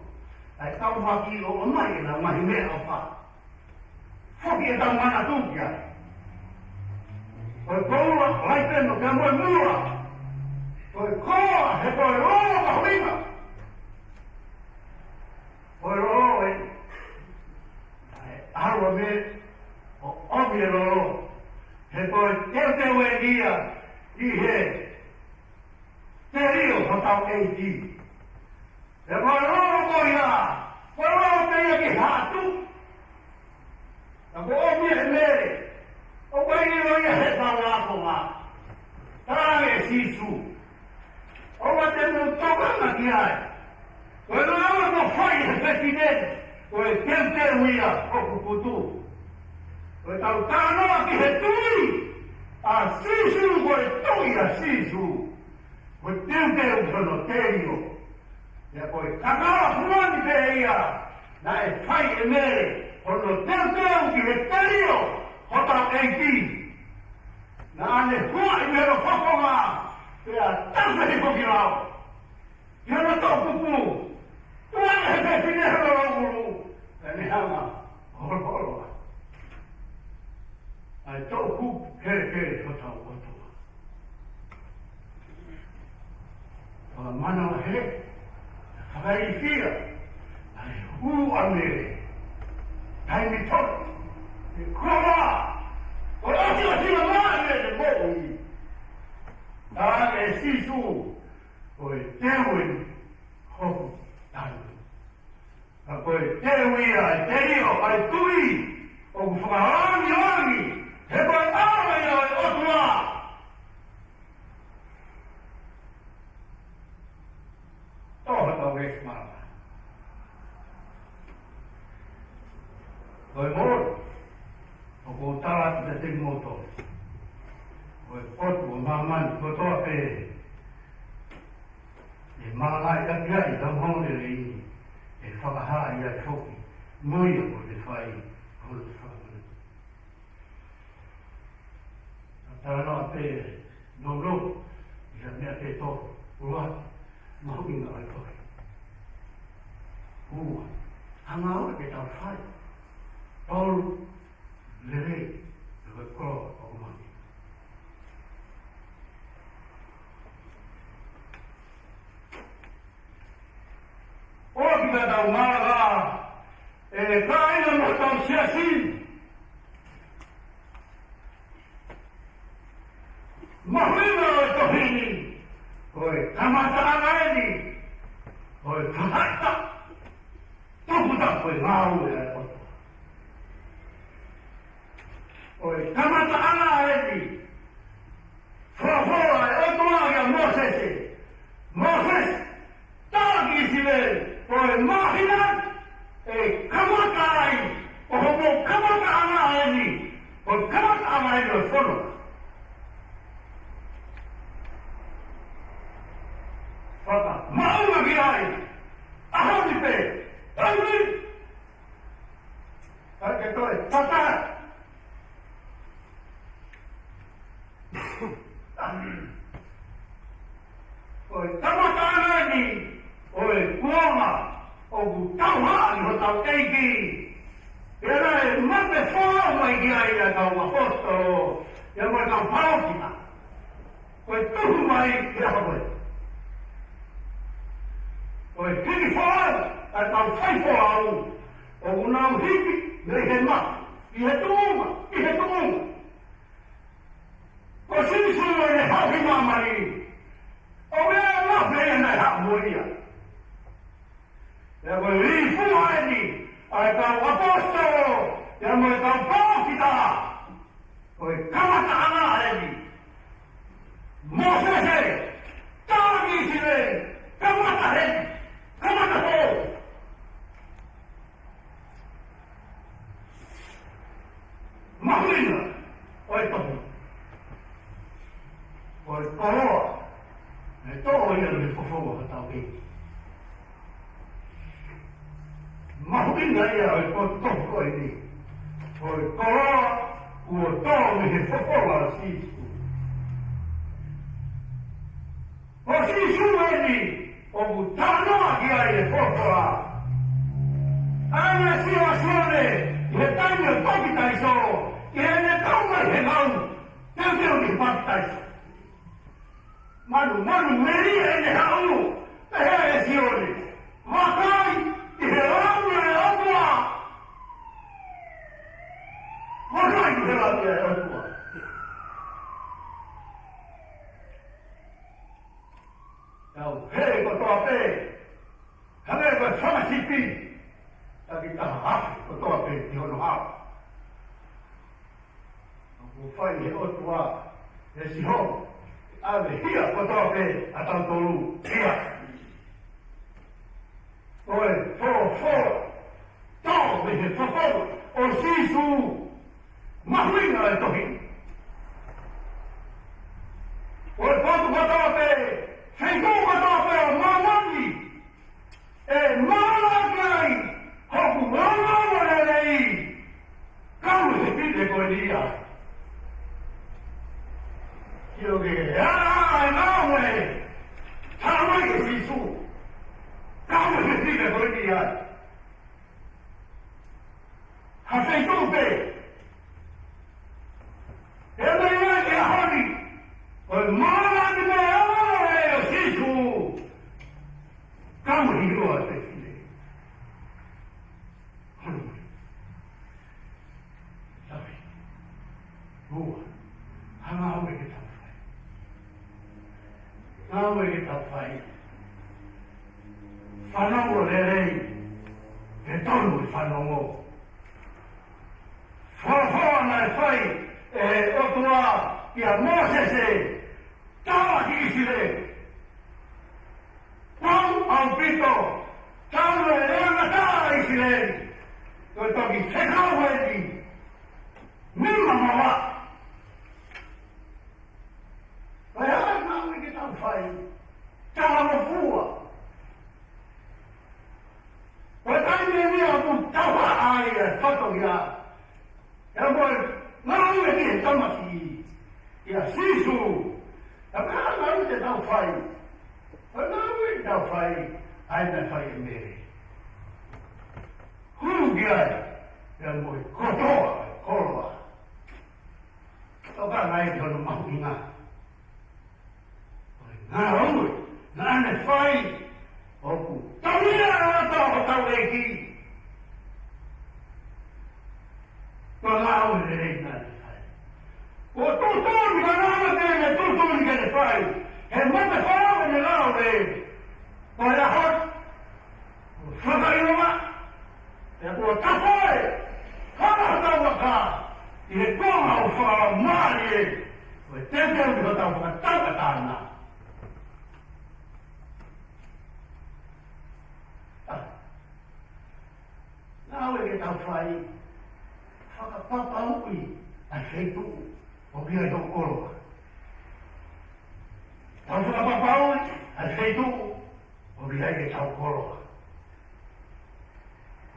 ʻa e kau maki ʻo ʻomai ʻenau ngaahi meʻaʻofa. Foki ʻetau manatu ki ai. Ko e koula, laiteno, pea mo e mula. Ko e koa, he ko e lolo mahuʻinga. Ko e lolo ē. ʻAlu ʻa Mele ʻo ʻomi e lolo. He ko e teuteu eni ia ʻi he telio hotau ʻEiki. He ko e lolo ko ia, ko e lolo ko ia ki he haʻa tuʻi. Ka ko e ʻomi ʻe Mele, ʻoku ʻikai ʻilo ia ʻe he kau ākonga. Tali ʻe Sīsū. ʻOua te mou tokanga ki ai. Ko e lolo kuo fai ʻe he fefine, ko e teuteu ia hoku putu. Ko ʻetau talanoa ki he tuʻi ʻa Sīsū, ko e tuʻi ʻa Sīsū. Ko e teuteu ki hono telio. Pea ko e kakala fungani pē ia naʻe fai ʻe Mele, hono teuteu ki he telio hotau ʻEiki. Naʻa ne huaʻi mei hono fofonga, pea tafe hifo ki lalo. Ki hono toʻukupu, tuai ʻe he fefine hono ʻulu, pea ne hanga ʻo holoholo ai. ʻA e toʻukupu kelekele hotau ʻOtua. Manavahē, fakailifia, ʻa e ʻū ʻāngele, taimi tolu, ʻe kua, ʻo ʻosi ʻosi ʻa e moʻui. Talaange ʻe Sīsū, ko e teu eni hoku tanu. Ka ko e teu ia ʻa e telio ʻa e tuʻi ʻoku fakalangilangi, he ko e ʻAlo ia ʻo e ʻOtua. Tō hotau ʻEiki māʻoniʻoni. Ko e moʻoni, ʻoku ou tala atu kiate kimoutolu, ko e potu ʻo māmani kotoa pē ʻe malangaʻi ʻaki ai ʻa e ongoongolelei ni, ʻe fakahā ai foki mo ia ko e fai, ko e fai. Ka talanoa pē nounou ʻi ha meʻa pē tolu, ua, mahuʻinga ʻo e tohi. Ua, hanga ʻo ke tau fai. Tolu, lelei, ko e koloa ʻo e moʻui. ʻOua ʻe tau malanga, ʻe kāinga mo hotau siasi. Mahuʻinga ʻo e tohi ni, ko e kamataʻanga eni ʻo e faʻahinga tuputapu ʻo e ngāue ʻa e ʻOtua. Ko e kamataʻanga eni, folofola ʻa e ʻOtua kia Mōsese. Mōsese, talaange ki ʻIsileli, ko e māhina ʻe kamata ai, ko hoʻomou kamataʻanga eni, ko e kamataʻanga eni ʻo e fono. Fakamaʻunga ki ai, ʻaho ni pē, taimi, ka ke toe tata. Ko e kamataʻanga eni ʻo e kuonga ʻoku tauhaʻi hotau ʻEiki. Pea naʻe mape folau mai ki ai ʻa e kau ʻaposetolo, pea mo e kau palōfita. Ko e tuhu mai ki he ʻaho ko ē. Ko e hiki folau ʻa e kau faifolau, ʻoku nau hiki mei he mate ki he tuʻunga, ki he tuʻunga. Ko Sīsū ʻene haʻu ki māmani, ʻoku ʻikai mape ia naʻe haʻu mo ia. Pea ko e lilifu eni ʻa e kau ʻaposetolo, pea mo e kau palōfita, ko e kamataʻanga eni. Mōsese, talaange ki ʻIsileli, kamata heni, kamata foʻou. Mahuʻinga ʻo e tohi. Ko e koloa, ʻe toʻo ia mei he fofonga ʻo hotau ʻEiki. Mahuʻinga ia ʻo e tohi ko eni. Ko e koloa, kuo toʻo mei he fofonga ʻo Sīsū. Ko Sīsū eni ʻoku talanoa ki ai e folofola. ʻA ia naʻe sio ʻa Sione ʻi he taimi ʻo e papitaiso, ʻi heʻene kau mai he ngāue, teuteu ki he papitaiso. Manu, manu, melie ʻene haʻu, pehē ʻe Sione, vakai, ʻi he langi ʻa e ʻOtua. Vakai ʻi he langi ʻa e ʻOtua. Tau hē kotoa pē, hangē ko e fanga sipi, taki taha afe kotoa pē ki hono hao. ʻOku fai ʻe he ʻOtua, ʻe Sihova, ʻave hia kotoa pē ʻa tautolu ia. Ko e folofola, toʻo mei he fofonga ʻo Sīsū. Mahuʻinga e tohi. Ko e potu kotoa pē, feituʻu kotoa pē ʻo māmani, ʻe malanga ki ai hoku ongoongolelei. Kau he fefine ko eni ia. Sio ki he ʻa e ngāue. Tala mai ʻe Sīsū, kau he fefine ko eni ia. Ha feituʻu pē. ʻE meʻa ki he ʻaho ni, ko e malanga ki he meʻa Ngāue ke tau fai. Fanongo lelei, ke tonu e fanongo. Folofola naʻe fai ʻe he ʻOtua kia Mōsese, tala ki ʻIsileli. Pau ʻaupito, tau e leanga tā ʻIsileli. Ko e toki fekau eni. Nima mawa. Ko e hā e ngāue ke tau fai? Talangofua. Ko e taimi eni ʻoku tau ʻai e fatongia. ʻIa mo e ngāue ki he tamasiʻi. ʻIa Sīsū. Ko e hā e ngāue ke tau fai? Ko e ngāue ke tau fai, ʻa ia naʻe fai ʻe Mele. Hū ki ai, ʻia mo e kotoa, koloa. Tokanga ai ki hono mahuʻinga. Ko e ngāue naʻa ne fai, ʻoku tauʻi ʻe he ʻOtua hotau ʻEiki. Ko e ngāue lelei naʻa ne fai. Ko e tuʻutuʻuni, ko e ngāue pē ʻene tuʻutuʻuni ke ne fai. He mate fau ʻene ngāue. Ko e ʻaho fakaʻilonga, ʻe kuo tafoe, hana hotau vaka, ʻi he kuonga ʻo e fakamālie, ʻo e teuteu ʻi hotau fakatauʻatāina. ʻA, ngāue ke tau fai, fakapapauʻi ʻa e feituʻu ʻoku ʻi ai hotau koloa. Tau fakapapauʻi ʻa e feituʻu ʻoku ʻi ai ʻetau koloa.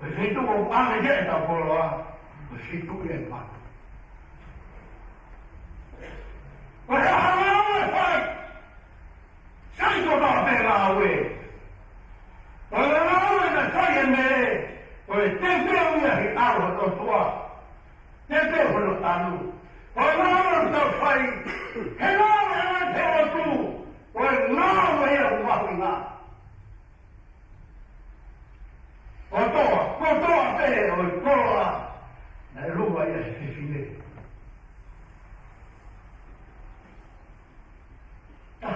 Ko e feituʻu ʻoku ʻi ai ʻetau koloa, ko e feituʻu ʻi ai e manu. Ko e hā e ngāue ʻe fai? Sai kotoa pē ngāue. Ko e ngāue naʻe fai ʻe Mele, ko e teuteu ia ki he ʻAlo ʻo e ʻOtua. Teuteu hono tanu. Ko e ngāue ʻoku tau fai, he ngāue ʻa e ʻOtua, ko e ngāue ia ʻoku mahuʻinga. Kotoa, kotoa pē ʻo e koloa, naʻe luva ia he fefine. Ta,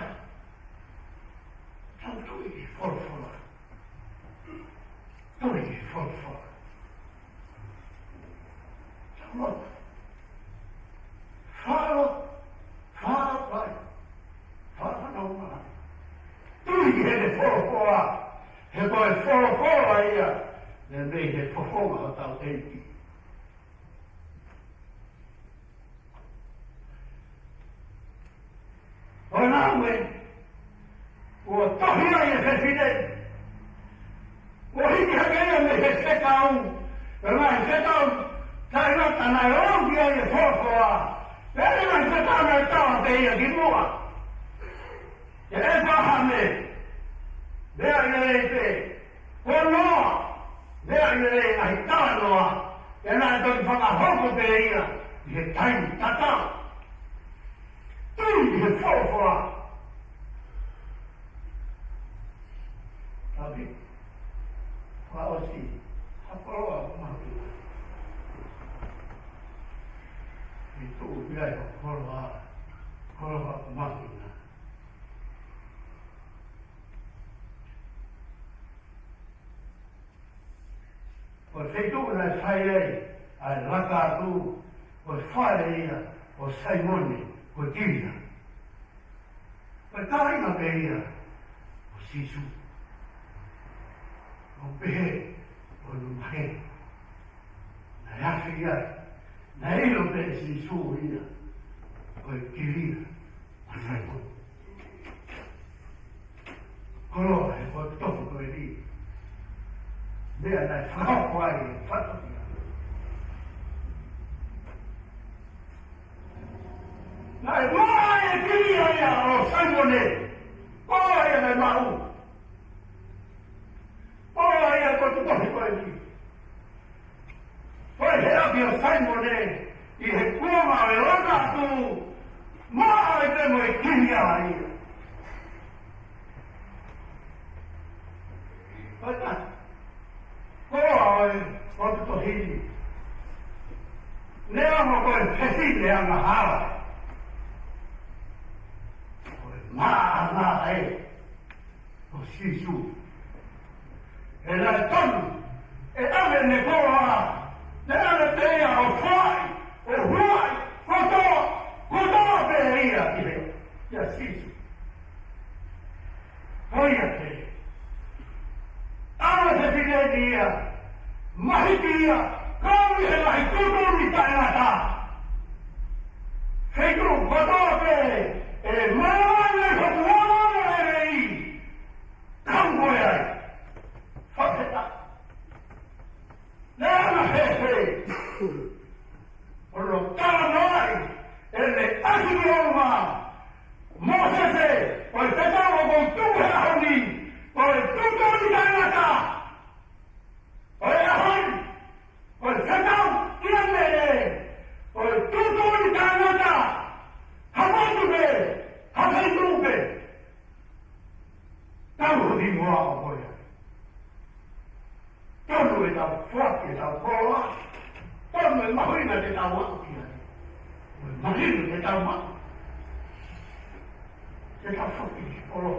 tau tui ki he folofola. Tui ki he folofola. Tau lotu. Faʻa lotu. Faʻa pai. Faʻa fanongo mai. Tui ki heʻene folofola. He ko e folofola ia, naʻe mei he fofonga hotau ʻEiki. ʻO nā ue, kuo tohi ai e fefine. Kuo hiki hake ia mei he fekau. Ko e ngaahi fekau taʻengata naʻe ʻoange ai e folofola. Pea ko e ngaahi fekau naʻe tala pē ia kimuʻa. Ko ʻĒpalahame, meʻa ia lelei pē. Ko Noa, meʻa ia lelei, ngaahi talanoa, pea naʻe toki fakahoko pē ia ʻi he taimi tatau. Tui ki he folofola. Tapi, fakaʻosi, ha koloa ʻoku mahuʻinga. ʻI tuʻu pē ai ha koloa, koloa ʻoku mahuʻinga. Ko e feituʻu naʻe fai ai ʻa e laka atu, ko e fale ia ʻo Saimone ko Kilia. Ko e kāinga pē ia ʻo Sīsū. ʻO pehē, ʻo ne maheni. Naʻe afe ia, naʻe ʻilo pē ʻe Sīsū ia ko Kilia ʻa Saimone. Koloa he ko e tofu ko eni. Meʻa naʻe fakahoko ai e fatongia. Naʻe maʻu ʻe Kilia ia ʻo Saimone. Koloa ia naʻe maʻu. Koloa ia ko e tofu ko eni. Ko e ʻapi ʻo Saimone, ʻi he kuonga ʻo e laka atu, maʻu ai pē mo e Kilia ia. Ko e ta, ko e, ko e tohi ni. Neongo ko e fefine angahala. Ko e Maʻa, maʻa ē ʻo Sīsū. ʻE naʻe tonu ʻe ʻave ʻene koloa, naʻe ʻave pē ia ʻo foaʻi, ʻo huaʻi kotoa, kotoa pē ia ki he, kia Sīsū. Ko ia pē, ʻave e fefine ni ia, mahiki ia, kau ʻi he ngaahi tuʻutuʻuni taʻengata. Feituʻu kotoa pē ʻe mālōlō ai hoku ongoongo lelei, kau mo ia ai. Fakafetaʻi. Naʻe anga hehē ʻo ne talanoaʻi ʻene ʻasi ki ʻolunga, Mōsese, ko e fekau ʻoku ou tuku he ʻaho ni, ko e tuʻutuʻuni taʻengata, ko e ʻaho ni, ko e fekau ia mei he, ko e tuʻutuʻuni taʻengata, ha motu pē, ha feituʻu pē. Tau hoki muʻa ʻo ko ia. Tonu ʻetau foaki ʻetau koloa. Tonu e mahuʻinga te tau aʻu ki ai. Mo e mahuʻinga te tau aʻu. Te tau foaki ki kolo.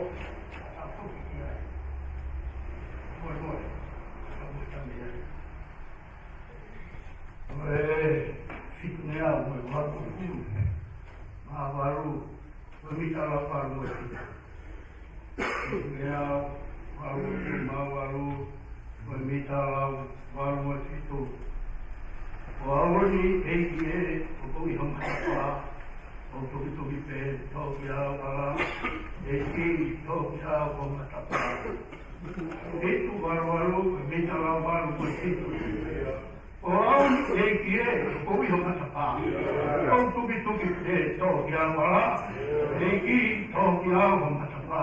Te tau foaki ki ai. Mo e mo e. Tau mo e tami ai. Mo e fitungeau mo e valu. Mā valu. Ko e mita lau valu mo e fitu. Mea, valu mo e fitu, mā valu, ko e mita lau valu mo e fitu. Ko au eni, ʻEiki ē, ʻoku ou ʻi ho matapā, ʻoku ou tukituki pē, tohoakiʻi au ʻo ala, ʻEiki, tohoakiʻi au ʻi ho matapā. Fitu, valu valu, ko e mita lau valu mo e fitu. Ko au eni, ʻEiki ē, ʻoku ou ʻi ho matapā. ʻOku ou tukituki pē, tohoakiʻi au ʻo ala. ʻEiki, tohoakiʻi au ʻi ho matapā.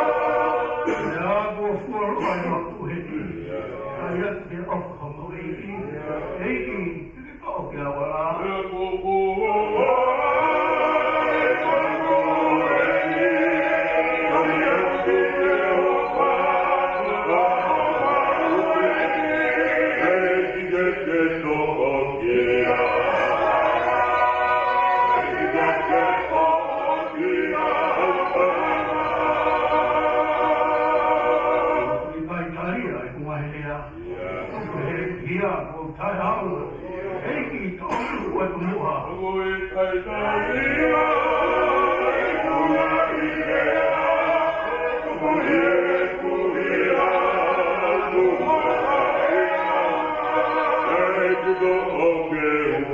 Ia, kuo fuoloa ʻi hoku heti. ʻAi atu ke ʻofa homau ʻEiki. ʻEiki, ke tohoakiʻi au ʻo ala. Ko e kaitalia ʻeku ngaahi lea. Ko e hia, ko e taʻehaʻu. ʻEiki, toʻo atu ʻeku muʻa. Ko e kaitalia ʻeku ngaahi lea. Ko e hia, ko e taʻehaʻu. ʻEiki, toʻo ke u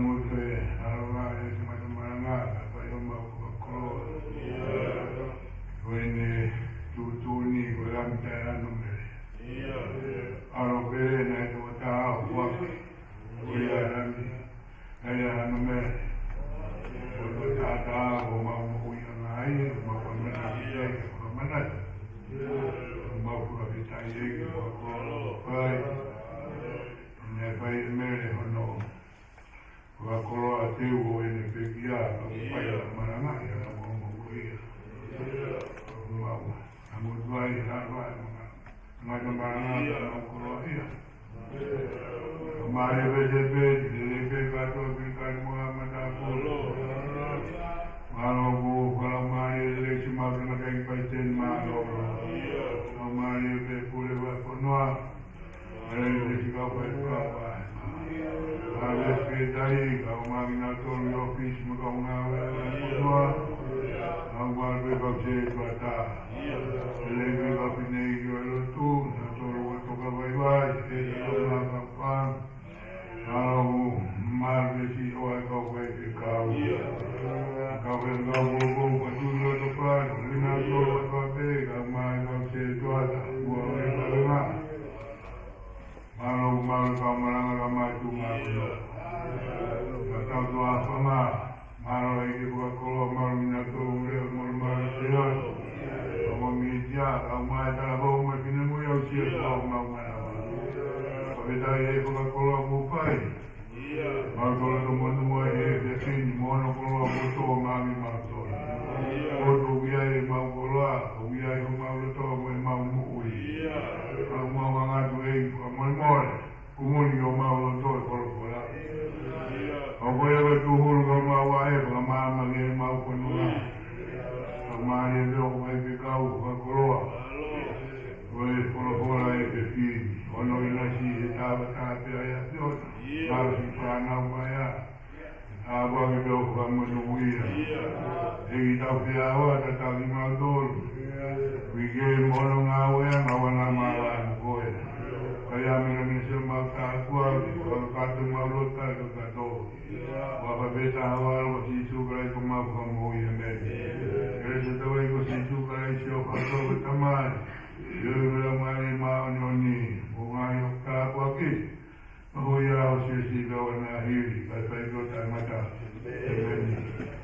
Mose, ʻaloʻofa ʻEiki Tamai Malanga, kae fai homau fakakoloa. Ko ʻene tuʻutuʻuni, ko e lami taʻe hano mele. ʻAlo pē naʻe tō taʻu ʻo foaki. Ko ia lami taʻe hano mele. Ko e tō taʻu ʻo homau moʻui ʻanai, homau fakamanatu, homau fakamanatu. Homau fakafetaʻi ʻEiki, fakakoloa, fai. Naʻe fai ʻe Mele hono fakakoloa teu ʻo ʻene pekia, ka ʻoku fai ʻa e malanga ʻi he ʻaho ko ia. Mau, ʻa e motuʻa ʻi he ʻaho ʻa e malanga. Ngata malanga, mau koloa ia. Mālie pē Sēpeti, lelei pē kātoa pē kātoa mo e matapolo. Mālō ko e fakamālie lelei siʻi mau tangataʻeiki palesiteni mālōlō. Mālie pē pule ʻo e fonua. Mālō e siʻi kau faifekau. Mālō e sekelitali, kau mākina tolu ʻi ʻōfisi mo e kau ngāue ʻa e fonua. Kau mālō pē kau sētuata. Lelei pē kau fineʻeiki ʻo e lotu, nautolu ʻoku toka vaivai, ʻe kau mākina kau fā. Kau mālō pē siʻi ʻo e kau faifekau. Kau faifekau ʻoku ou kau tui loto fā, kinautolu ʻoku toka pē, kau mākina kau sētuata, ua ʻo e kau ngā. Mālō, mālō kau malanga ka mai tu mālō. Ka tau tuʻa fanga, mālō ʻEiki fakakoloa, mālō kinautolu ʻoku leʻo, mālō mālō te atu. Kau mītia, kau mai tala hou mai finemui au sia kau mau mana. Fakafetaʻi ʻEiki fakakoloa kuo fai. Mau tolo to monua ʻi he efiafi ni mo hono koloa kuo tō mai mautolu. Ko tō ia ʻemau koloa, ko ia ʻi homau loto mo ʻemau moʻui. Mau mau angatu ʻEiki fakamolemole, kumuni ʻi homau loto e folofola. Ka ko ia ʻoku tūhulu ka mau ʻa e fakamaama ki heʻemau fonua. Ka mālie pē ʻo faifekau fakakoloa. Ko e folofola ʻi he efiafi ni. Ono ʻinasi he tava tāpea ia fiona. Mau siʻi fānau mai ʻa. Tāpuaki pē ʻo fakamonūʻia. ʻEiki tau fie ʻaua tataki mautolu. Uike mo hono ngāue ʻa e ngāue ʻa e ngāue ʻa e koe. Ka ia mena mena se mau tāpuaki, fakakakato mau loto ʻi he kakato. Ua fakafetaʻi ʻa e ʻAlo ko Sīsū Kalaisi ko homau Fakamoʻui, ʻēmeni. Kelesi ʻa hotau ʻEiki ko Sīsū Kalaisi, ʻofa ʻa e ʻOtua ko e Tamai, feohi mo e Laumālie Māʻoniʻoni, mo e ngaahi ʻofa tāpuaki. Ko ia ʻoku siʻisiʻi kau ana hili, kae fai ki he taʻengata. ʻĒmeni.